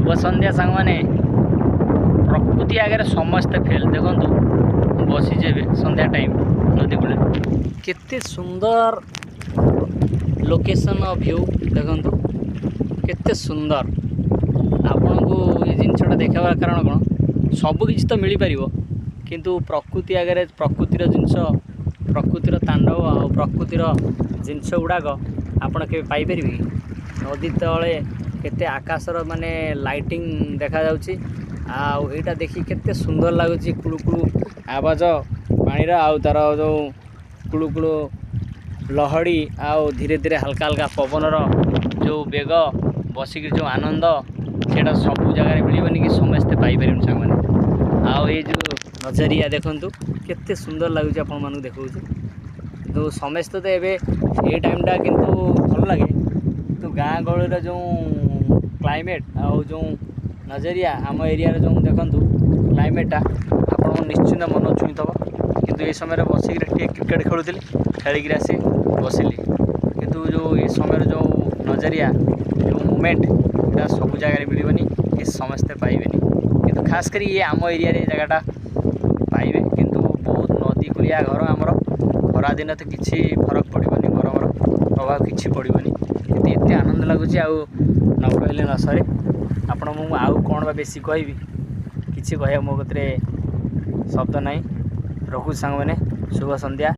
ଶୁଭ ସନ୍ଧ୍ୟା ସାଙ୍ଗମାନେ। ପ୍ରକୃତି ଆଗରେ ସମସ୍ତେ ଫେଲ୍। ଦେଖନ୍ତୁ, ମୁଁ ବସିଛି ଏବେ ସନ୍ଧ୍ୟା ଟାଇମ୍ ନଦୀ କୂଳରେ। କେତେ ସୁନ୍ଦର ଲୋକେସନ୍, ଭ୍ୟୁ ଦେଖନ୍ତୁ କେତେ ସୁନ୍ଦର। ଆପଣଙ୍କୁ ଏ ଜିନିଷଟା ଦେଖାଇବାର କାରଣ କ'ଣ? ସବୁକିଛି ତ ମିଳିପାରିବ, କିନ୍ତୁ ପ୍ରକୃତି ଆଗରେ ପ୍ରକୃତିର ଜିନିଷ, ପ୍ରକୃତିର ତାଣ୍ଡବ ଆଉ ପ୍ରକୃତିର ଜିନିଷ ଗୁଡ଼ାକ ଆପଣ କେବେ ପାଇପାରିବେ କି? ନଦୀ ତଳେ କେତେ ଆକାଶର ମାନେ ଲାଇଟିଂ ଦେଖାଯାଉଛି ଆଉ ଏଇଟା ଦେଖି କେତେ ସୁନ୍ଦର ଲାଗୁଛି। କୁଳୁ କୁଳୁ ଆବାଜ ପାଣିର ଆଉ ତା'ର ଯେଉଁ କୁଳୁ କୁଳୁ ଲହଡ଼ି ଆଉ ଧୀରେ ଧୀରେ ହାଲକା ହାଲକା ପବନର ଯେଉଁ ବେଗ, ବସିକିରି ଯେଉଁ ଆନନ୍ଦ, ସେଇଟା ସବୁ ଜାଗାରେ ମିଳିବନି କି ସମସ୍ତେ ପାଇପାରିବେନି ସାଙ୍ଗମାନେ। ଆଉ ଏଇ ଯେଉଁ ନଜରିଆ ଦେଖନ୍ତୁ କେତେ ସୁନ୍ଦର ଲାଗୁଛି, ଆପଣମାନଙ୍କୁ ଦେଖାଉଛି। କିନ୍ତୁ ସମସ୍ତେ ତ ଏବେ ଏଇ ଟାଇମ୍ଟା କିନ୍ତୁ ଭଲ ଲାଗେ, କିନ୍ତୁ ଗାଁ ଗହଳିର ଯେଉଁ କ୍ଲାଇମେଟ୍ ଆଉ ଯେଉଁ ନଜରିଆ, ଆମ ଏରିଆର ଯେଉଁ ଦେଖନ୍ତୁ କ୍ଲାଇମେଟ୍ଟା ଆପଣଙ୍କୁ ନିଶ୍ଚିନ୍ତ ମନ ଛୁଇଁଥିବ। କିନ୍ତୁ ଏ ସମୟରେ ବସିକିରି ଟିକେ କ୍ରିକେଟ୍ ଖେଳୁଥିଲି, ଖେଳିକିରି ଆସି ବସିଲି। କିନ୍ତୁ ଯେଉଁ ଏ ସମୟରେ ଯେଉଁ ନଜରିଆ, ଯେଉଁ ମୁମେଣ୍ଟ, ଏଇଟା ସବୁ ଜାଗାରେ ମିଳିବନି କି ସମସ୍ତେ ପାଇବେନି। କିନ୍ତୁ ଖାସ୍ କରି ଇଏ ଆମ ଏରିଆରେ ଏ ଜାଗାଟା ପାଇବେ। କିନ୍ତୁ ବହୁତ ନଦୀ କୂଳିଆ ଘର ଆମର। ଖରାଦିନ ତ କିଛି ଫରକ ପଡ଼ିବନି, ଗରମର ପ୍ରଭାବ କିଛି ପଡ଼ିବନି। କିନ୍ତୁ ଏତେ ଆନନ୍ଦ ଲାଗୁଛି ଆଉ ନ କହିଲେ ନ ସରେ। ଆପଣ ମୁଁ ଆଉ କ'ଣ ବା ବେଶୀ କହିବି? କିଛି କହିବା ମୋ କତିରେ ଶବ୍ଦ ନାହିଁ। ରଖୁଛି ସାଙ୍ଗମାନେ, ଶୁଭ ସନ୍ଧ୍ୟା।